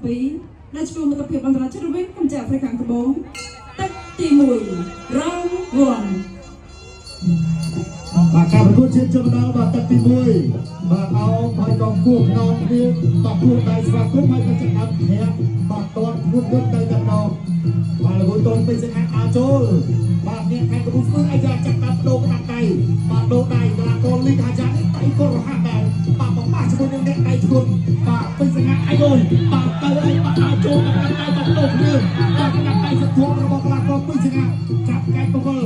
7ដែលឆ្លងមិត្តភាពអន្តរជាតិរវាងកម្ពុជាអាហ្វ្រិកខាងត្បូងទឹកទី1 round 1 បាទការប្រកួតជាតិចូលមកដល់បាទទឹកទី1បាទអោមហើយកងគោះខ្នងគ្នាបាទគោះដៃស្វាគមន៍ហើយក៏ចាប់ដើមធាក់បាទតនគួតគួតទៅតែម្ដងបាទលោកតនពេញសង្ហាអាចូលបាទអ្នកខេត្តកំពង់ស្ពឺអាយ៉ាចាប់ដើមដូរក្តាប់ដៃបាទដូរដៃកីឡាករលីកអាយ៉ានេះដៃក៏រហ័សដែរបាទបំបាស់ជាមួយនឹងអ្នកដៃធ្ងន់បាទពេញសង្ហាអាយយបាទទៅអីបាទអាចូលបាទដៃបាទដូរគ្នាបាទក្តាប់ដៃសធំរបស់កីឡាករពេញសង្ហាចាប់កែកបវល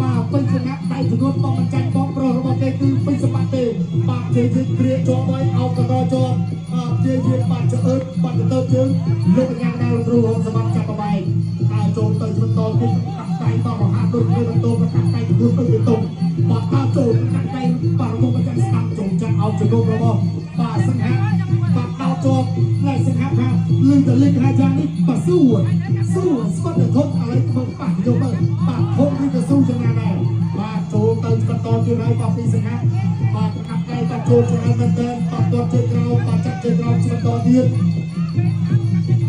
បាទពេញសង្ហាដៃធ្ងន់បងមិនចាញ់បងប្រុសរបស់គេគឺពេញសម្បត្តិទេបាទជើងជើងគ្រាជាប់ហើយអោបកកជាប់បាទជើងជើងបាទឆ្អើតបាទទៅជើងលោកកញ្ញាដាវគ្រូហងសម្បត្តិចាប់បបែកតើចូលទៅបន្តទៀតកាត់ដៃបាទរហ័សដូចគ្នាបន្តកាត់ដៃធ្ងន់ទៅវាទុំបាទតើចូលកាត់ដៃបាទមកចាំស្ដាប់ចូលចាក់អោបជង្គង់របស់បាទសង្ហាបាទដោតជាប់ណែសង្ហាថាលឺតលិកហាយ៉ាងនេះបាទស៊ូស៊ូស្វិតធំឥឡូវធ្វើប៉ះយកមើលបាទធំឬក៏ស៊ូយ៉ាងណាដែរបាទចូលទៅបន្តទៀតហើយបាទពីសង្ហាបាទកាត់ដៃបាទចូលច្រើនមែនតើបាទទាត់ជើងក្រោមបាទចាក់ជើងក្រោមបន្តទៀត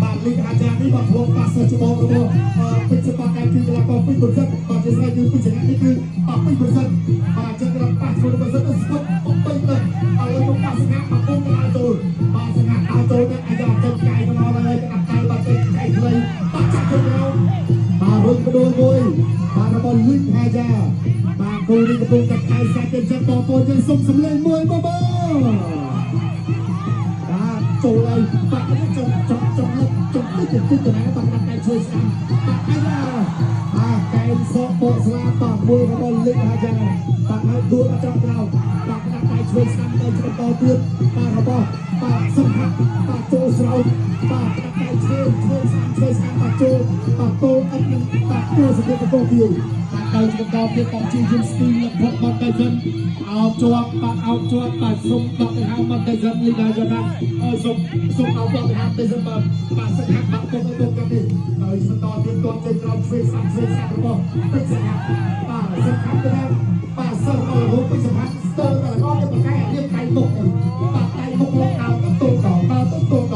បាទលីកអាចារ្យនេះបាទធ្លាប់ប៉ះសិស្សច្បងរបស់ពេជ្រសម្បត្តិដែលគឺកីឡាករពេជ្របុសិទ្ធបាទជាស្រ័យគឺពេជ្រចង្ហានេះគឺបាទពេជ្របុសិទ្ធបាទចឹងគាត់ប៉ះធ្វើបុសិទ្ធស្វិតបំពេញទៅឥឡូវមកប៉ះសង្ហាបាទពុំទៅឲ្យចូលបាទសង្ហាឲ្យចូលទៅអាយ៉ាចេញកាយមកដល់ហើយកាត់កាយបាទចេញកាយខ្លីបាទចាក់ទៅក្រោមបាទរុញបដូលមួយបាទរបស់លីកអាចារ្យបាទគូនេះកំពុងតែកាយសាច់ចិនចឹងបងប្អូនយើងសុំសម្លេងមួយបងប្អូន បាទចូលហើយបាទចុងចុងចុងលុកចុងតិចតិចទៅណាបាទដាក់ដៃជួយស្ដាំបាទអាយ៉ាបាទកែងសក់បកស្លាបាទមួយរបស់លិចអាយ៉ាបាទឲ្យដួលអត់ត្រង់ក្រោមបាទដាក់ដៃជួយស្ដាំទៅបន្តទៀតបាទរបស់បាទសំហាក់បាទចូលស្រោចបាទដាក់ដៃជួយជួយស្ដាំជួយស្ដាំបាទចូលបាទតោអត់នឹងបាទតួសង្កេតកោទៀតបាទទៅបន្តទៀតបងជាយឹមស្ទីលផុតបាត់ទៅសិនអោបជាប់បាទអោបជាប់បាទសុំដកទៅហៅបាត់ទៅសិនលីដាយ៉ាណាអើសុំសុំអោបដកទៅហៅទៅសិនបាទបាទសង្ហាបាទពុកពុកកានេះហើយបន្តទៀតទាត់ចេញក្រោមឆ្វេងស្ដាំឆ្វេងស្ដាំរបស់ពេជ្រសង្ហាបាទសង្ហាទៅណាបាទសិស្សរបស់លោកពេជ្រសង្ហាស្ទើរតែអត់ទៅប្រកែរៀបដៃមុខទៅបាទដៃមុខលោកដល់ទៅតតដល់ទៅតត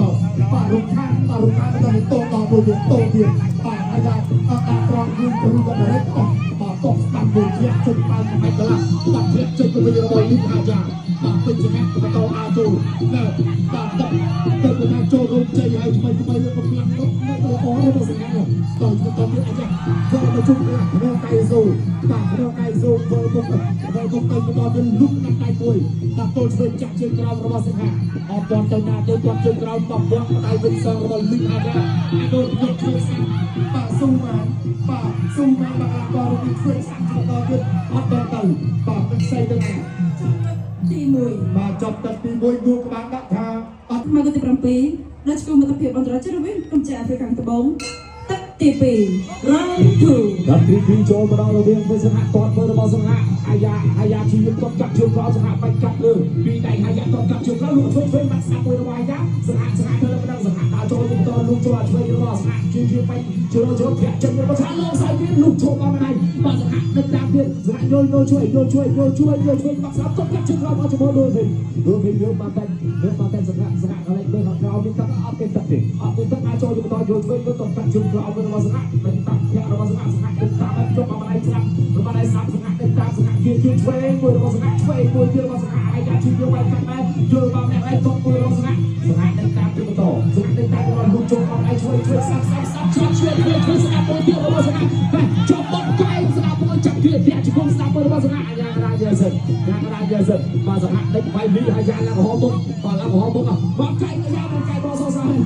បាទរំខានបាទរំខានទៅតតមួយទៀតតទៀតបាទអាយ៉ាអត់ដាក់ត្រង់យូរទៅក៏ដរិតអស់បាទតបស្ដាំមួយធាក់ជិតបើកមិនកន្លះបាទធាក់ជិតទៅវិញរបស់លីអាយ៉ាបាទពេជ្រសង្ហាបន្តអាចូលណែបាទទៅទៅថាចូលរួមជ័យឲ្យថ្មីថ្មីកម្លាំងនោះនៅល្អរបស់សង្ហាតបន្តទៀតអាយ៉ាធ្វើមកជុំក្នុងកៃសូបាទក្នុងកៃសូធ្វើមុខធ្វើមុខទៅបន្តទៀតលុកដាក់ដៃមួយបាទទល់ឆ្វេងចាក់ជើងក្រោមរបស់សង្ហាអត់ទាន់ទៅណាទេទាត់ជើងក្រោមបបវាក់ដៃវិញសងរបស់លីអាយ៉ាអាដូនយកឆ្វេងស្ដាំបាទស៊ូបានបាទស៊ូបានបាទកីឡាករនេះឆ្វេងស្ដាំបន្តទៀតអត់ដល់ទៅបាទមិនស្អីទៅណា ចប់ទឹកទី1 បាទចប់ទឹកទី1ងួរក្បាលដាក់ថាអត់ ខ្មៅទី7ដែលឆ្លងមិត្តភាពអន្តរជាតិរវាងកម្ពុជាអាហ្វ្រិកខាងត្បូងទឹកទី2 round 2 ដល់ទី2ចូលមកដល់រវាងវិសណៈតតមើលរបស់សង្ហៈអាយ៉ាអាយ៉ាជាយតកាត់ជើងក្រោមសង្ហៈបាច់កាត់លើពីដៃអាយ៉ាតកាត់ជើងក្រោមលោកជួយជួយបាត់ស្ដាប់មួយរបស់អាយ៉ាសង្ហៈសង្ហៈទៅដល់សង្ហៈដើរចូលទៅបន្តលោកចូលឆ្វេងរបស់សង្ហៈជាជាបាច់ចូលចូលធាក់ចេញរបស់សង្ហៈលោកសៃទៀតលោកចូលមកដៃបាទសង្ហៈដឹកតាមទៀតសង្ហៈយល់យល់ជួយយល់ជួយយល់ជួយយល់ជួយបាត់ស្ដាប់តកាត់ជើងក្រោមអត់ជាមួយដូចវិញដូចវិញយើងបានតែយើងបានតែសង្ហៈសង្ហៈកន្លែងមើលខាងក្រោមនេះទឹកអត់ទេទឹកទេអត់ទេទឹកអាចចូលទៅបន្តយល់ជួយទៅតកាត់ជើងក្រោមរបស់សង្ហៈដឹកតាមធាក់របស់សង្ហៈសង្ហៈដឹកតាមឲ្យជប់មកដៃស្ដាប់របស់ដៃស្ដាប់សង្ហៈដឹកតាមសង្ហៈជាជាឆ្វេងមួយរបស់សង្ហៈឆ្វេងមួយទៀតរបស់សង្ហៈអាយ៉ាជាយកបាយកាត់ដែរយល់បានអ្នកឯងតបមួយរបស់សង្ហៈសង្ហៈដឹកតាមទៅបន្តសង្ហៈដឹកតាមរបស់លោកជុំមកដៃឆ្វេងឆ្វេងស្ដាប់ស្ដាប់ស្ដាប់ឆ្វេងឆ្វេងឆ្វេងឆ្វេងស្ដាប់មួយទៀតរបស់សង្ហៈបាទចប់បត់កែងស្ដាប់មួយចាប់ទៀតធាក់ជង្គង់ស្ដាប់មួយរបស់សង្ហៈអាយ៉ាកដាយសិនយ៉ាកដាយសិនបាទសង្ហៈដឹកបាយលីអាយ៉ាឡើងហោមុខបាទឡើងហោមុខបាទកែងអាយ៉ាមកកែងបោសសហើយ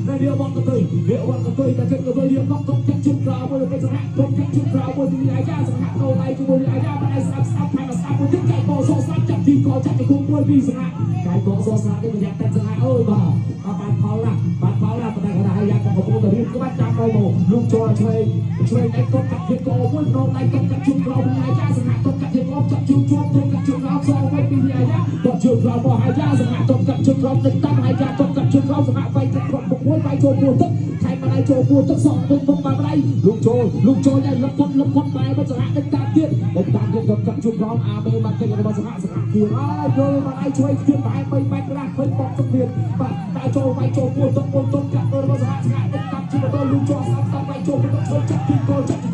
នេះវាបត់ទៅវាបត់ទៅតែចិត្តទៅវាបត់ទៅចាក់ជុំក្រៅមួយទៅសង្ហៈទៅចាក់ជុំក្រៅមួយពីអាយ៉ាសង្ហៈទៅដៃជាមួយអាយ៉ាបាទស្ដាប់ស្ដាប់ហើយស្ដាប់មួយទៀតកែងបោសស្ដាប់ចាប់ទីកចាក់ជង្គង់មួយពីសង្ហៈកែងបោសស្ដាប់នេះប្រយ័ត្នតែសង្ហៈអើយបាទបាទផលណាបាទផលណាប៉ុន្តែគាត់ថាអាយ៉ាក៏កំពុងតែរៀបក្បាច់ចាំមកលោកចូលឆ្វេងឆ្វេងដៃកត់កាត់ទៀតកមួយក្នុងដៃកត់កាត់ជុំក្រៅពីអាយ៉ាសង្ហៈកត់កាត់ទៀតកចាក់ជុំជាប់កត់កាត់ជុំក្រៅសងវិញពីអាយ៉ាកត់ជុំក្រៅមកអាយ៉ាសង្ហៈកត់កាត់ជុំក្រៅទឹកតាមអាយ៉ាកត់កាត់ជុំក្រៅសង្ហៈវាយទឹកគ្រប់មួយវាយចូលពោះទឹកថែមម្ដាយចូលពោះទឹកសងវិញមុខបាម្ដាយលោកចូលលោកចូលយ៉ាងលឹកផុតលឹកផុតបែបសង្ហៈទឹកតាមទៀតទឹកតាមទៀតកត់កាត់ជុំក្រោមអាមេមកទឹករបស់សង្ហៈសង្ហៈគៀរហើយយល់ម្ដាយជួយទៀតបែបបីបាច់ក្រាស់ឃើញបកទឹកទៀតបាទតែចូលវាយចូលពោះទឹកមួយទឹកកាត់របស់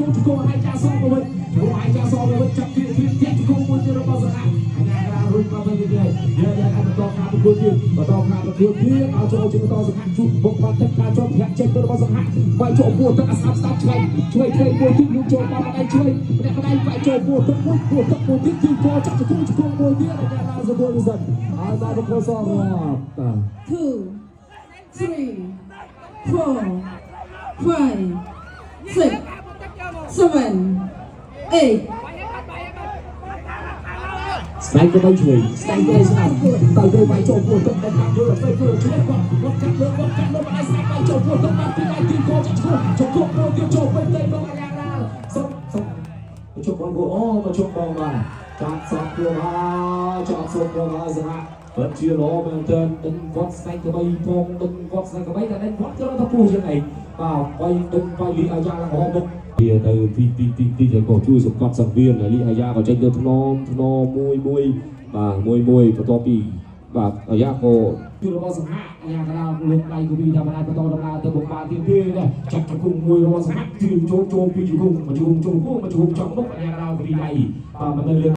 ង្គជង្គង់ហើយចាសងទៅវិញជង្គង់ហើយចាសងទៅវិញចាប់ទីទីធាក់ជង្គង់មួយទៀតរបស់សង្ហៈអាញាកដារួចមកវិញទៀតយើងយើងអាចបន្តការប្រកួតទៀតបន្តការប្រកួតទៀតឲ្យចូលជង្គង់សង្ហៈជុំបុកបាត់ទឹកការជាប់ធាក់ចេញទៅរបស់សង្ហៈវាយចូលពួរទឹកអាសាប់ស្ដាប់ឆ្វេងឆ្វេងឆ្វេងមួយទៀតលូកចូលមកដៃឆ្វេងម្នាក់ដៃវាយចូលពួរទឹកមួយពួរទឹកមួយទៀតទីកចាប់ជង្គង់ជង្គង់មួយទៀតអាញាកដាសបួនសិនហើយដល់ប្រកួតសងបាទ 2 3 4 5 6 7 8 ស្បែកក៏បីឆ្វេងស្បែកក៏ស្ដាំទៅទៅបាយចូលពួរទឹកដល់កាប់យល់ទៅទៅជួយគាត់គាត់កាត់លើគាត់កាត់លើម្ដាយស្បែកបាយចូលពួរទឹកដល់ទីដៃទីកចាក់ឈ្មោះជង្គង់មួយទៀតចូលពេញទៅមកអាយ៉ាឡាសុំសុំជប់បងអូមកជប់បងបាទចាប់សពខ្លួនហើយចាប់សពខ្លួនហើយសហពិតជាល្អមែនទែនដេញគាត់ស្បែកក៏បីផងដេញគាត់ស្បែកក៏បីតែដេញគាត់ត្រូវតែពោះជាងឯងបាទបាយដេញបាយលីអាយ៉ាឡើងហោមុខវាទៅទីទីទីទីក៏ជួយសង្កត់សង្វៀនលីអាយ៉ាក៏ចេញទៅថ្នមថ្នមមួយមួយបាទមួយមួយបន្ទាប់ពីបាទអាយ៉ាក៏ជួយរបស់សង្ហៈអាយ៉ាកដាលលើកដៃគវីតាមណាបន្តដំណើរទៅបុកបានទៀតទេណាចាប់ជង្គង់មួយរបស់សង្ហៈជួយចូលចូលពីជង្គង់មកជង្គង់ជង្គង់មកជង្គង់ចំមុខអាយ៉ាកដាលគវីដៃបាទមិននៅលើ